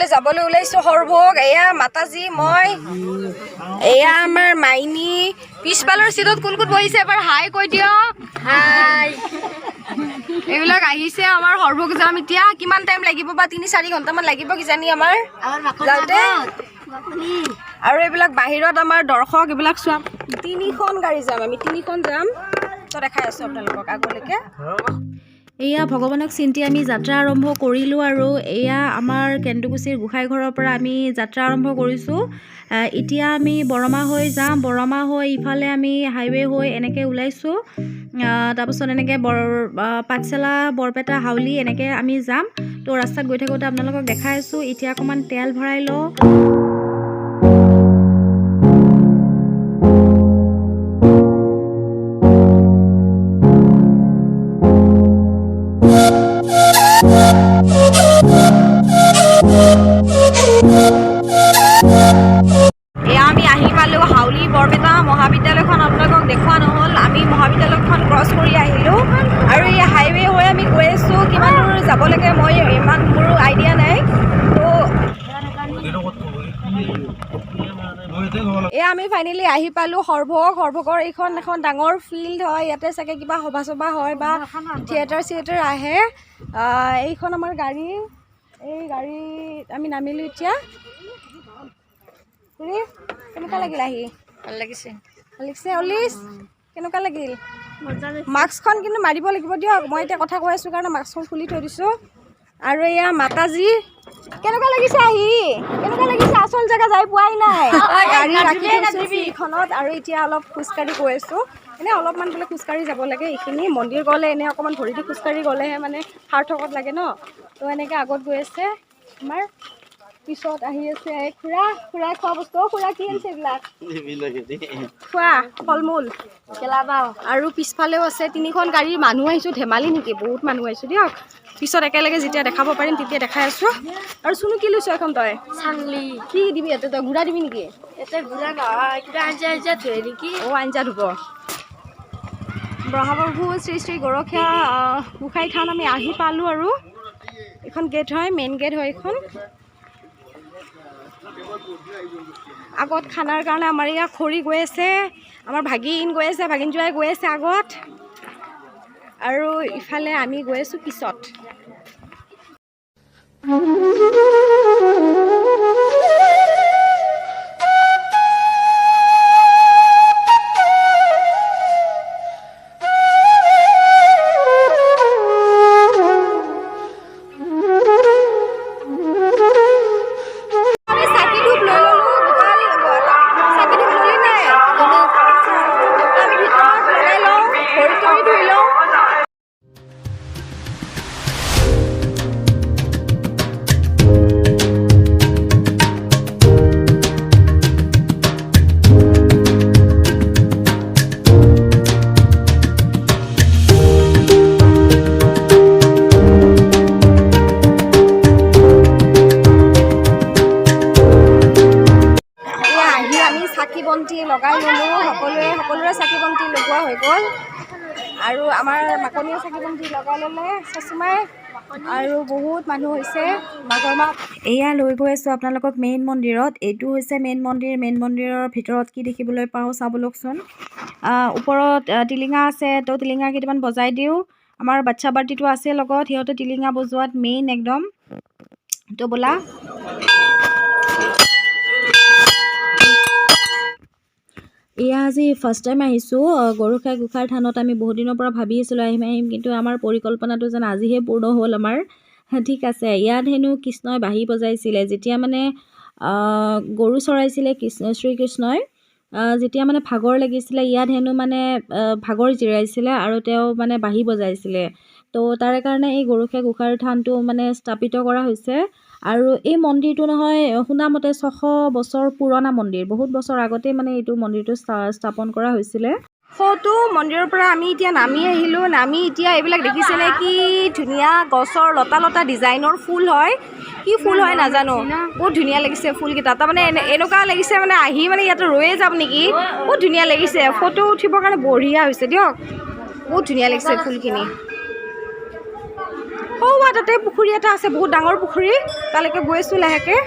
খাবলৈ যাবলৈ ওলাইছোঁ সৰভোগ। এয়া মাতাজী, মই, এয়া আমাৰ মাইনী। পিছফালৰ চিটত কোন কোন বহিছে এবাৰ হাই কৈ দিয়ক। হাই। এইবিলাক আহিছে আমাৰ। সৰভোগ যাম এতিয়া। কিমান টাইম লাগিব বা, 3-4 ঘণ্টামান লাগিব কিজানি আমাৰ যাওঁতে। আৰু এইবিলাক বাহিৰত আমাৰ দৰ্শক, এইবিলাক চোৱা। তিনিখন গাড়ী যাম আমি, তিনিখন যাম। তো দেখাই আছোঁ আপোনালোকক আগলৈকে। এয়া ভগৱানক চিন্তি আমি যাত্ৰা আৰম্ভ কৰিলোঁ আৰু এয়া আমাৰ কেন্দুকুছিৰ গোঁসাই ঘৰৰ পৰা আমি যাত্ৰা আৰম্ভ কৰিছোঁ। এতিয়া আমি বৰমা হৈ যাম। বৰমা হৈ ইফালে আমি হাইৱে হৈ এনেকৈ ওলাইছোঁ। তাৰপাছত এনেকৈ পাঠশালা, বৰপেটা, হাউলি এনেকৈ আমি যাম। তো ৰাস্তাত গৈ থাকোঁতে আপোনালোকক দেখাই আছোঁ। এতিয়া অকণমান তেল ভৰাই লওঁ। এয়া আমি আহি পালোঁ হাউলি বৰপেটা মহাবিদ্যালয়খন। আপোনালোকক দেখুওৱা নহ'ল। আমি মহাবিদ্যালয়খন ক্ৰছ কৰি আহিলোঁ আৰু এই হাইৱে হৈ আমি গৈ আছোঁ। কিমান দূৰ যাব লাগে মই ইমান মোৰো আইডিয়া নাই। তো এয়া আমি ফাইনেলি আহি পালোঁ সৰভোগ। সৰভোগৰ এইখন এখন ডাঙৰ ফিল্ড হয়। ইয়াতে চাগে কিবা সভা চভা হয় বা থিয়েটাৰ চিয়েটাৰ আহে। এইখন আমাৰ গাড়ী। এই গাড়ীত আমি নামিলোঁ এতিয়া। খুৰী, কেনেকুৱা লাগিল আহি? ভাল লাগিছে। ভাল লাগিছে। অলিছ, কেনেকুৱা লাগিল? মাস্কখন কিন্তু মাৰিব লাগিব দিয়ক। মই এতিয়া কথা কৈ আছোঁ কাৰণে মাস্কখন খুলি থৈ দিছোঁ। আৰু এয়া মাতাজী, কেনেকুৱা লাগিছে আহি? কেনেকুৱা লাগিছে? আচল জেগা যাই পোৱাই নাই। গাড়ী ৰাখি থৈছোঁ ফিল্ডখনত আৰু এতিয়া অলপ খোজকাঢ়ি গৈ আছোঁ। এনেই অলপমান বোলে খোজকাঢ়ি যাব লাগে। এইখিনি মন্দিৰ গ'লে এনেই অকণমান ভৰি দি খোজকাঢ়ি গ'লেহে মানে সাৰ্থকত লাগে ন। তো এনেকৈ আগত গৈ আছে আমাৰ, পিছত আহি আছে এই খুৰা। খুৰাই খোৱা বস্তু। অ' খুৰা, কি আনিছে এইবিলাক? খোৱা ফল মূল আৰু পিছফালেও আছে। তিনিখন গাড়ীৰ মানুহ আহিছোঁ, ধেমালি নেকি? বহুত মানুহ আহিছোঁ দিয়ক। পিছত একেলগে যেতিয়া দেখাব পাৰিম তেতিয়া দেখাই আছোঁ। আৰু চুনু, কি লৈছ এখন তই? চাংলি। কি দিবি ইয়াতে তই? গুড়া দিবি নেকি? ইয়াতে গুড়া নহয়, কিবা আঞ্জা আঞ্জা ধুৱে নেকি। অ' আঞ্জা ধুব। ব্ৰহ্মপ্ৰভু শ্ৰী শ্ৰী গৰখীয়া গোসাঁই থান আমি আহি পালোঁ। আৰু এইখন গেট হয়, মেইন গেট হয় এইখন। আগত খানাৰ কাৰণে আমাৰ ইয়াত খৰি গৈ আছে। আমাৰ ভাগিন গৈ আছে, ভাগিন জোঁৱাই গৈ আছে আগত আৰু ইফালে আমি গৈ আছোঁ পিছত। আমি চাকি ধূপ লৈ ল'লোঁ। গোপাল, চাকি ধূপ ল'লি নাই? আমি ভিতৰত লগাই লওঁ, ভৰি তৰি ধুই লওঁ। এয়া আহি আমি চাকি বন্তি লগাই ল'লোঁ সকলোৱে। সকলোৰে চাকি বন্তি লগোৱা হৈ গ'ল আৰু আমাৰ মাকনীয়ে চাকি বন্তি লগাই ল'লে, চচমাই। আৰু বহুত মানুহ হৈছে মাঘৰ মাহ। এয়া লৈ গৈ আছোঁ আপোনালোকক মেইন মন্দিৰত। এইটো হৈছে মেইন মন্দিৰ। মেইন মন্দিৰৰ ভিতৰত কি দেখিবলৈ পাওঁ চাবলকচোন। ওপৰত টিলিঙা আছে। তো টিলিঙা কেইটামান বজাই দিওঁ। আমাৰ বাচ্ছা বাৰ্টিটো আছে লগত, সিহঁতে টিলিঙা বজোৱাত মেইন একদম। তো ব'লা। এয়া আজি ফাৰ্ষ্ট টাইম আহিছোঁ গৰখীয়া গোসাঁইৰ থানত। আমি বহুত দিনৰ পৰা ভাবি আছিলোঁ আহিম আহিম, কিন্তু আমাৰ পৰিকল্পনাটো যেন আজিহে পূৰ্ণ হ'ল আমাৰ। ঠিক আছে। ইয়াত হেনো কৃষ্ণই বাঁহী বজাইছিলে যেতিয়া মানে গৰু চৰাইছিলে কৃষ্ণ শ্ৰীকৃষ্ণই, যেতিয়া মানে ভাগৰ লাগিছিলে, ইয়াত হেনো মানে ভাগৰ জিৰাইছিলে আৰু তেওঁ মানে বাঁহী বজাইছিলে। তো তাৰে কাৰণে এই গৰখীয়া গোসাঁইৰ থানটো মানে স্থাপিত কৰা হৈছে। আৰু এই মন্দিৰটো নহয় শুনা মতে 600 বছৰ পুৰণা মন্দিৰ। বহুত বছৰ আগতেই মানে এইটো মন্দিৰটো স্থাপন কৰা হৈছিলে। সৌটো মন্দিৰৰ পৰা আমি এতিয়া নামি আহিলোঁ। নামি এতিয়া এইবিলাক দেখিছেনে? কি ধুনীয়া গছৰ লতা লতা ডিজাইনৰ ফুল হয়। কি ফুল হয় নাজানো, বহুত ধুনীয়া লাগিছে ফুলকেইটা। তাৰমানে এনেকুৱা লাগিছে মানে আহি মানে ইয়াতে ৰৈয়ে যাম নেকি। বহুত ধুনীয়া লাগিছে। ফটো উঠিবৰ কাৰণে বঢ়িয়া হৈছে দিয়ক। বহুত ধুনীয়া লাগিছে ফুলখিনি। সৌৱা। তাতে পুখুৰী এটা আছে, বহুত ডাঙৰ পুখুৰী, তালৈকে গৈ আছোঁ লাহেকৈ।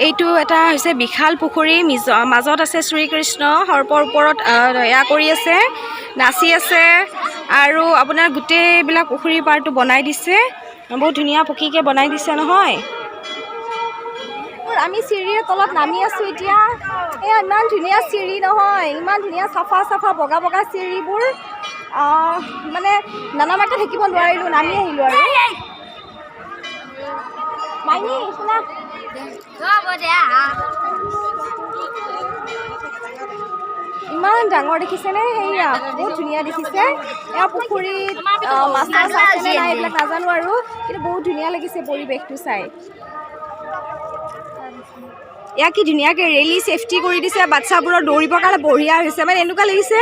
এইটো এটা হৈছে বিশাল পুখুৰী, মাজত আছে শ্ৰীকৃষ্ণ, সৰ্পৰ ওপৰত এয়া কৰি আছে, নাচি আছে। আৰু আপোনাৰ গোটেইবিলাক পুখুৰী পাৰটো বনাই দিছে, বহুত ধুনীয়া পকীকৈ বনাই দিছে নহয়। আমি চিৰিৰ তলত নামি আছোঁ এতিয়া। এয়া ইমান ধুনীয়া চিৰি নহয়, ইমান ধুনীয়া চাফা চাফা বগা বগা চিৰিবোৰ, মানে নানামাকে থাকিব নোৱাৰিলোঁ, নামি আহিলোঁ আৰু। মাইনী শুনা, ইমান ডাঙৰ দেখিছেনে? সেয়া বহুত ধুনীয়া দেখিছে। এয়া পুখুৰীত মাছ চাছ আছেনে নাই এইবিলাক নাজানো আৰু, কিন্তু বহুত ধুনীয়া লাগিছে পৰিৱেশটো চাই। এয়া কি ধুনীয়াকৈ ৰেলি ছেফটি কৰি দিছে, বাচ্ছাবোৰৰ দৌৰিবৰ কাৰণে বঢ়িয়া হৈছে। মানে এনেকুৱা লাগিছে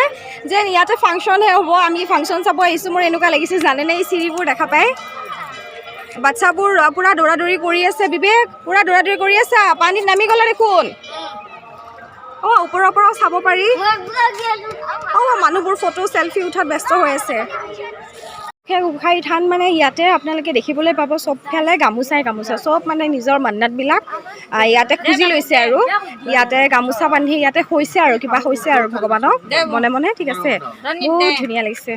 যেন ইয়াতে ফাংচনহে হ'ব, আমি ফাংচন চাব আহিছোঁ, মোৰ এনেকুৱা লাগিছে জানেনে? এই চিৰিবোৰ দেখা পায় বাচ্ছাবোৰ পূৰা দৌৰা দৌৰি কৰি আছে। বিবেক পূৰা দৌৰা দৌৰি কৰি আছে, পানীত নামি গ'লে দেখোন। অঁ, ওপৰৰ পৰাও চাব পাৰি। অঁ, মানুহবোৰ ফটো চেলফি উঠাত ব্যস্ত হৈ আছে। সেই গোসাঁই থান মানে ইয়াতে আপোনালোকে দেখিবলৈ পাব চবফালে গামোচাই গামোচা, চব মানে নিজৰ মান্নাতবিলাক ইয়াতে খুজি লৈছে আৰু ইয়াতে গামোচা বান্ধি ইয়াতে হৈছে আৰু কিবা হৈছে আৰু ভগৱানক মনে মনে, ঠিক আছে। বহুত ধুনীয়া লাগিছে।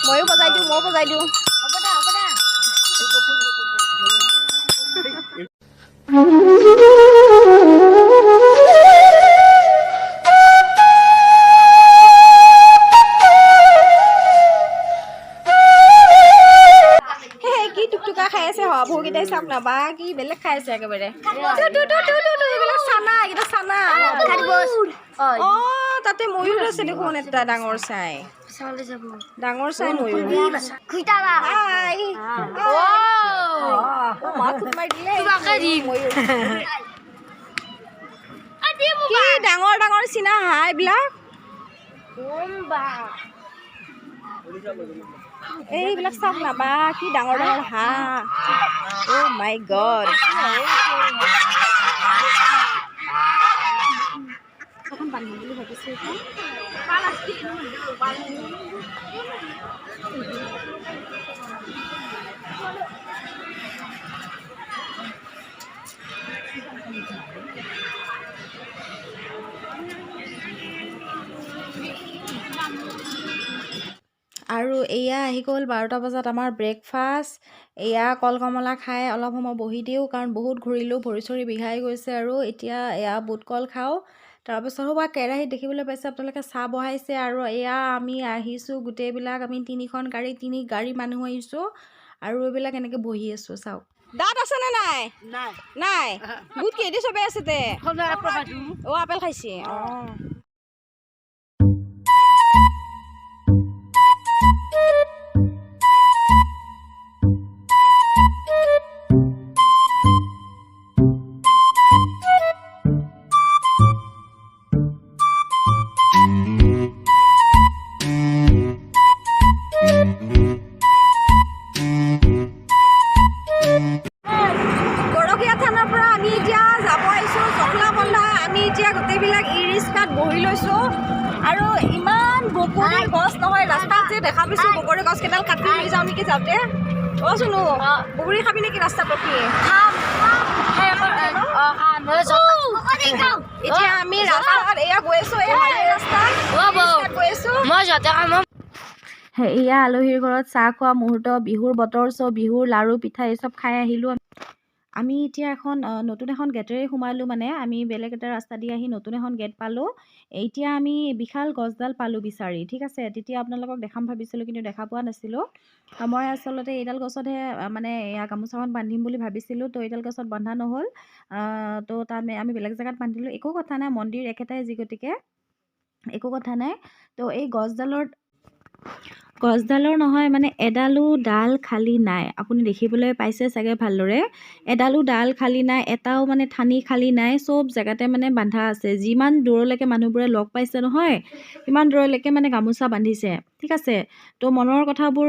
ময়ো বজাই দিওঁ, ময়ো বজাই দিওঁ। কি টুকটুকা খাই আছে বহুকেইটাই চাওক না, বা কি বেলেগ খাই আছে একেবাৰে। এইবিলাক চানা, এইকেইটা চানা। অঁ, তাতে ময়ূৰ আছে দেখোন এটা ডাঙৰ চাই, ডাঙৰ চাই ময়ূৰ। কি ডাঙৰ ডাঙৰ চীনা হাঁহ এইবিলাক, এইবিলাক চাওক না, বা কি ডাঙৰ ডাঙৰ হাঁহ। অ' মাই গড। এখন বান্ধিম বুলি ভাবিছোঁ এখন। আৰু এয়া আহি গ'ল 12টা বজাত আমাৰ ব্ৰেকফাষ্ট। এয়া কল কমলা খাই অলপ সময় বহি দিওঁ, কাৰণ বহুত ঘূৰিলোঁ, ভৰি চৰি বিষাই গৈছে। আৰু এতিয়া এয়া বুট কল খাওঁ। তাৰপিছত বা কেৰাহীত দেখিবলৈ পাইছে আপোনালোকে চাহ বহাইছে। আৰু এয়া আমি আহিছোঁ গোটেইবিলাক, আমি তিনিখন গাড়ী, তিনি গাড়ী মানুহ আহিছোঁ। আৰু এইবিলাক এনেকৈ বহি আছোঁ চাওক। দাঁত আছে নে নাই? নাই। বুট কিহেদি চবেই আছে তে? অ', আপেল খাইছে। অঁ, গৰখীয়া থানৰ পৰা আমি এতিয়া যাব আহিছোঁ জখলাবন্ধা। আমি এতিয়া গোটেইবিলাক ই ৰিক্সাত বহি লৈছোঁ। আৰু ইমান বগৰী গছ নহয়, ৰাস্তাত যে দেখা পাইছোঁ বগৰী গছ কেইডাল কাটি লৈ যাওঁ নেকি যাওঁতে। অ' চুনু, বগৰী খাবি নেকি ৰাস্তাত ৰখি? এতিয়া আমি ৰাস্তাত এয়া গৈ আছোঁ, এই হাইৱে ৰাস্তা গৈ আছোঁ। এয়া আলহীৰ ঘৰত চাহ খোৱা মুহূৰ্ত, বিহুৰ বতৰ, চব বিহুৰ লাড়ু পিঠা এই চব খাই আহিলোঁ। আমি এতিয়া এখন নতুন এখন গেটেৰে সোমালোঁ, মানে আমি বেলেগ এটা ৰাস্তা দি আহি নতুন এখন গেট পালোঁ। এতিয়া আমি বিশাল গছডাল পালোঁ বিচাৰি, ঠিক আছে। তেতিয়া আপোনালোকক দেখাম ভাবিছিলোঁ, কিন্তু দেখা পোৱা নাছিলোঁ। মই আচলতে এইডাল গছতহে মানে এয়া গামোচাখন বান্ধিম বুলি ভাবিছিলোঁ, তো এইডাল গছত বন্ধা নহ'ল। তো তাত আমি বেলেগ জেগাত বান্ধিলোঁ, একো কথা নাই, মন্দিৰ একেটাই যি গতিকে একো কথা নাই। তো এই গছডালৰ গছডালৰ নহয় মানে এডালো ডাল খালী নাই। আপুনি দেখিবলৈ পাইছে চাগে ভালদৰে, এডালো ডাল খালী নাই, এটাও মানে ঠানি খালী নাই, চব জেগাতে মানে বান্ধা আছে। যিমান দূৰলৈকে মানুহবোৰে লগ পাইছে নহয়, সিমান দূৰলৈকে মানে গামোচা বান্ধিছে। ঠিক আছে, তো মনৰ কথাবোৰ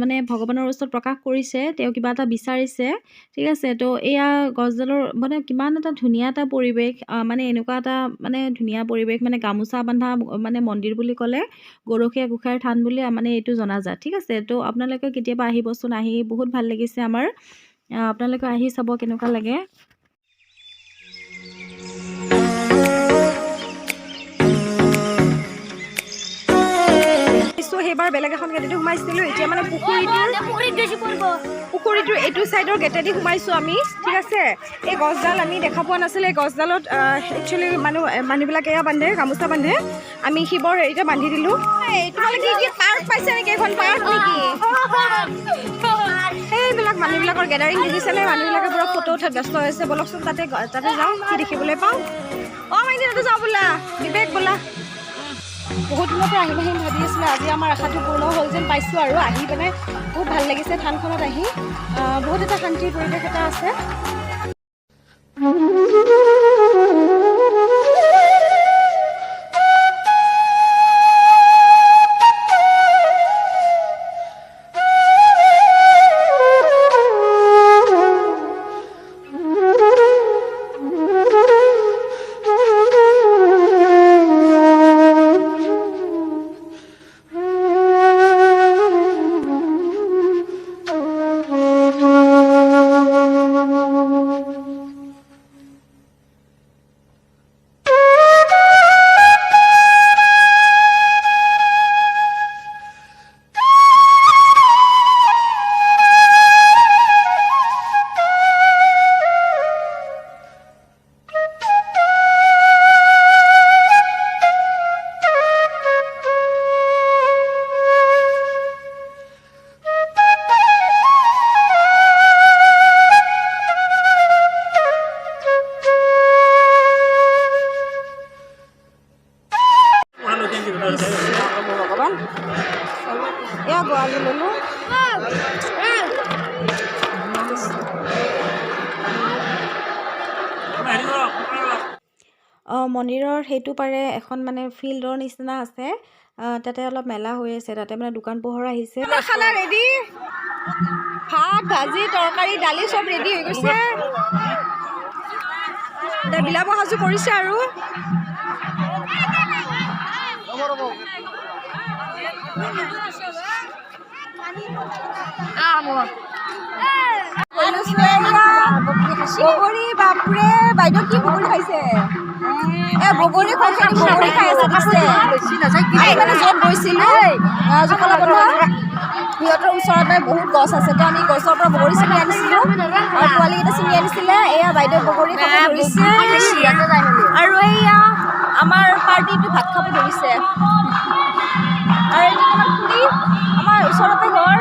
মানে ভগৱানৰ ওচৰত প্ৰকাশ কৰিছে, তেওঁ কিবা এটা বিচাৰিছে। ঠিক আছে, তো এয়া গছডালৰ মানে কিমান এটা ধুনীয়া এটা পৰিৱেশ, মানে এনেকুৱা এটা মানে ধুনীয়া পৰিৱেশ, মানে গামোচা বান্ধা মানে মন্দিৰ বুলি ক'লে গৰখীয়া গোঁসাইৰ থান বুলি মানে এইটো জনাজাত। ঠিক আছে, তো আপোনালোকে কেতিয়াবা আহিবচোন, আহি বহুত ভাল লাগিছে আমাৰ। আপোনালোকে আহি চাব কেনেকুৱা লাগে। সেইবাৰ বেলেগ এখন গেটেদি সোমাইছিলোঁ, এতিয়া মানে পুখুৰীটোৰ এইটো ছাইডৰ গেটেদি সোমাইছোঁ আমি। ঠিক আছে, এই গছডাল আমি দেখা পোৱা নাছিলোঁ। এই গছডালত একচুৱেলি মানুহবিলাকে এয়া বান্ধে, গামোচা বান্ধে। আমি শিৱৰ হেৰিতে বান্ধি দিলোঁ। তোমালোকে কি পাৰ্ক পাইছে নেকি? এইখন পাৰ্ক নেকি? সেইবিলাক মানুহবিলাকৰ গেডাৰিং দেখিছেনে? মানুহবিলাকে পূৰা ফটো উঠাত ব্যস্ত হৈ আছে। ব'লকচোন তাতে তাতে যাওঁ, কি দেখিবলৈ পাওঁ। অঁ মাইনী, তাতে যাওঁ বোলা। বিবেক বোলা। বহুত দিনৰ পৰা আহিম আহিম ভাবি আছিলোঁ, আজি আমাৰ আশাটো পূৰ্ণ হ'ল যেন পাইছোঁ। আৰু আহি পেলাই বহুত ভাল লাগিছে থানখনত আহি, বহুত এটা শান্তিৰ পৰিৱেশ এটা আছে। ভগৱান, এয়া গোৱালি ল'লোঁ। মন্দিৰৰ সেইটো পাৰে এখন মানে ফিল্ডৰ নিচিনা আছে, তাতে অলপ মেলা হৈ আছে, তাতে মানে দোকান পোহৰ আহিছে। খানা ৰেডি, ভাত ভাজি তৰকাৰী দালি চব ৰেডি হৈ গৈছে। এতিয়া বিলাব সাজু কৰিছে আৰু। বগৰী, বাপৰে বাইদেউ কি বগৰী খাইছে? এ বগৰী খাইছে, বগৰী খাই আছে। আমি মানে য'ত গৈছিলোঁ জখলাবন্ধা, সিহঁতৰ ওচৰত মানে বহুত গছ আছে, তো আমি গছৰ পৰা বগৰী ছিঙি আনিছিলোঁ আৰু পোৱালীকেইটা ছিঙি আনিছিলে। এয়া বাইদেউ বগৰী খাব ধৰিছে আৰু এয়া আমাৰ পাৰ্টিটো ভাত খাব ধৰিছে। আৰু এইটো আমাৰ খুৰী, আমাৰ ওচৰতে ঘৰ।